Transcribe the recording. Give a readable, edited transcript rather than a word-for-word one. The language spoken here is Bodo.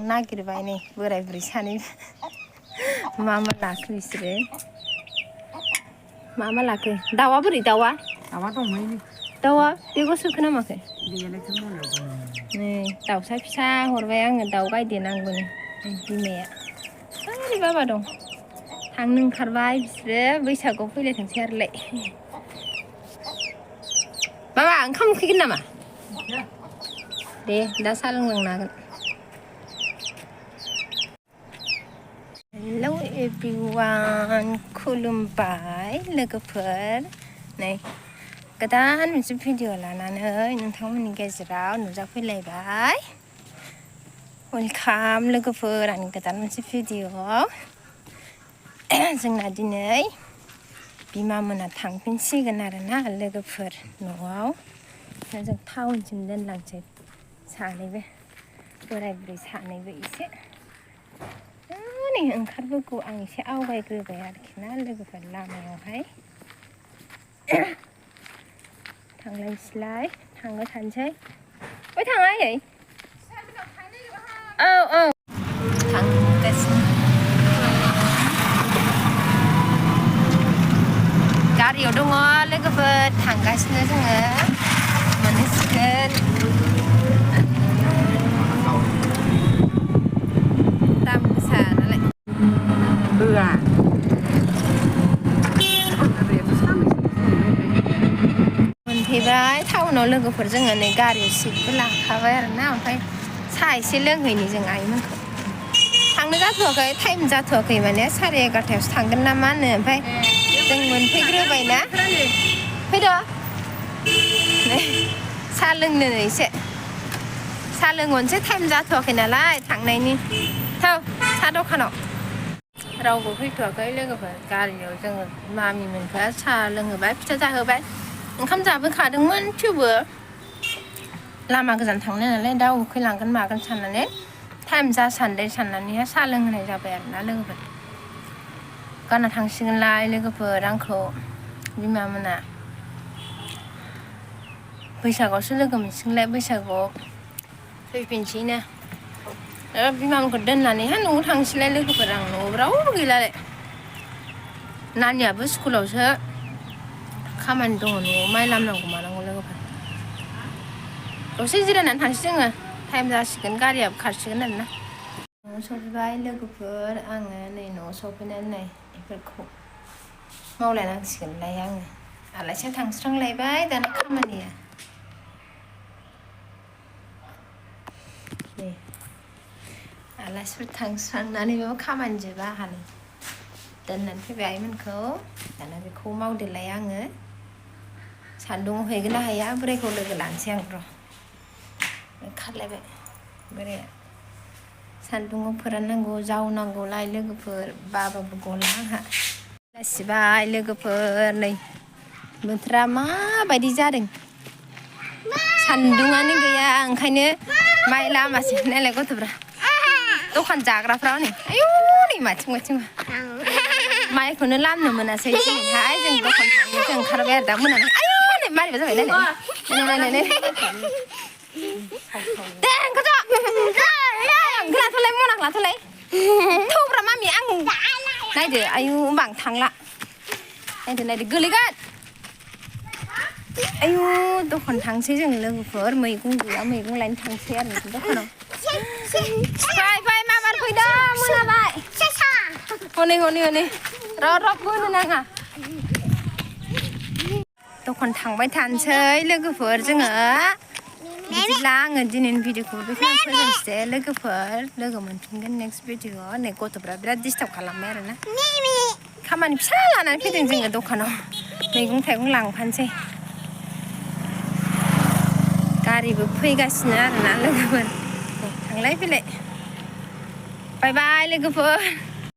नागिरबाय नै बोराय बुरै सानै मा लाखो बिसोरो मा लाखो दाउआ बोरै दाउआ दंमोन दाउआ बेखौ सोखो ना माखो बेलायथ' मोनायाव दं नै दाउसा फिसा हरबाय आङो दाउ गायदे नांगौनो बिमाया ओरै बाबा दं थांनो ओंखारबाय बिसोरो बैसागुआव फैलायथोंसै आरोलाय बाबा ओंखाम उखैगोन नामा दे दा साहा लोंलांनो हागोन हेलौ एभ्रिवान खुलुमबाय लोगोफोर नै गोदान मोनसे भिडिअ लानानै नोंथांमोननि गेजेराव नुजाफैलायबाय वेलकाम लोगोफोर आंनि गोदान मोनसे भिडिअआव जोंना दिनै बिमा मोना थांफिनसिगोन आरोना लोगोफोर न'आव जों टाउनसिम दोनलांसै सानैबो बोराय बुरै सानैबो एसे नै ओंखारबोगौ आं एसे आवगायग्रोबाय आरोखि ना लोगोफोर लामायावहाय थांलायसैलाय थांबाय थानोसै बै थाङा आयै औ थांगासिनो गारियाव दङ लोगोफोर थांगासिनो जोङो मोनहैसिगोन दाम गोसा नालाय होआ मोनफैबाय टाउनाव लोगोफोर जोङो नै गारियाव सिटबो लाखाबाय आरोना ओमफ्राय साहा एसे लोंहैनि जों आइमोनखौ थांनो जाथ'वाखै टाइम जाथ'वाखै माने 11:30 थांगोन ना मा होनो ओमफ्राय जों मोनफैग्रोबाय ना फैद' साहा लोंनो एसे साहा लोंहरनोसै टाइम जाथ'वाखै नालाय थांनायनि थौ साहा दखानाव रावबो फैथ'वाखै लोगोफोर गारियाव जोङो मामिमोनखौ साहा लोंहोबाय फिथा जाहोबाय ओंखाम जाबोखादोंमोन थेवबो लामा गोजान थांनाय नालाय दा उखैलांगोन मागोन साननानै टाइम जासान्दों साननानैहाय साहा लोंहोनाय जाबाय आरोना लोगोफोर गानना थांसिगोनलाय लोगोफोर आंखौ बिमा मोना बैसागुआवसो लोगो मोनसिगोनलाय बैसागुआव फैफिनसैनो बिमामोनखौ दोननानैहाय न'आव थांसैलाय लोगोफोर आं न'आव रावबो गैलालाय नानियाबो स्कुलावसो खामानि दङ न'आव माइ लामनांगौ मानांगौ लोगोफोर दसे जिरायनानै थांसै जोङो टाइम जासिगोन गारियाबो खारसिगोन आरोना न'आव सफैबाय लोगोफोर आङो नै न'आव सफैनानै नै बेफोरखौ मावलायनांसिगोनलाय आङो आलासिया थांस्रांलायबाय दाना खामानिया दे आलासिफोर थांस्रांनानैबाबो खामानि जोबा आंहानो दोननानै फैबाय आइमोनखौ दाना बेखौ मावदोलाय आङो सान्दुङाव हैगोन ना हैया बोरायखौ लोगो लानोसै आं र' खारलायबाय बोराया सान्दुङाव फोराननांगौ जावनांगौलाय लोगोफोर बाबाबो गला आंहा लासिबाय लोगोफोर नै बोथोरा माबायदि जादों सान्दुङानो गैया ओंखायनो माइ लामासै नालाय गथ'फ्रा दखान जाग्राफ्रा नै आयु नै माथिं माइखौनो लामनो मोनासै दिनैहाय जों दखान थांनोसो ओंखारबाय आरो दा मोनानानै आयु नै मारैबा जाबाय नायलाय दे लाथ'लाय मना लाथ'लाय थौब्रा मामि आं नायदो आयु होमबा आं थांला नायदो गोलैगोन आयु दखान थांसै जों लोगोफोर मैगं गैया मैगं लायनो थांसै आरो दखानाव फै माबार फैदों मोनाबाय हनै र' बोनो नाङा दखान थांबाय थानोसै लोगोफोर जोङो बिदिब्ला आङो दिनैनि भिडिअखौ बेखौनो फोजोबनोसै लोगोफोर लोगो मोनफिनगोन नेक्स्ट भिडिअआव नै गथ'फ्रा बिराद डिस्टार्ब खालामबाय आरोना खामानि फिसा लानानै फैदों जोङो दखानाव मैगं थाइगं लांफानोसै गारिबो फैगासिनो आरोना लोगोफोर थांलाय फैलाय बाय बाय लोगोफोर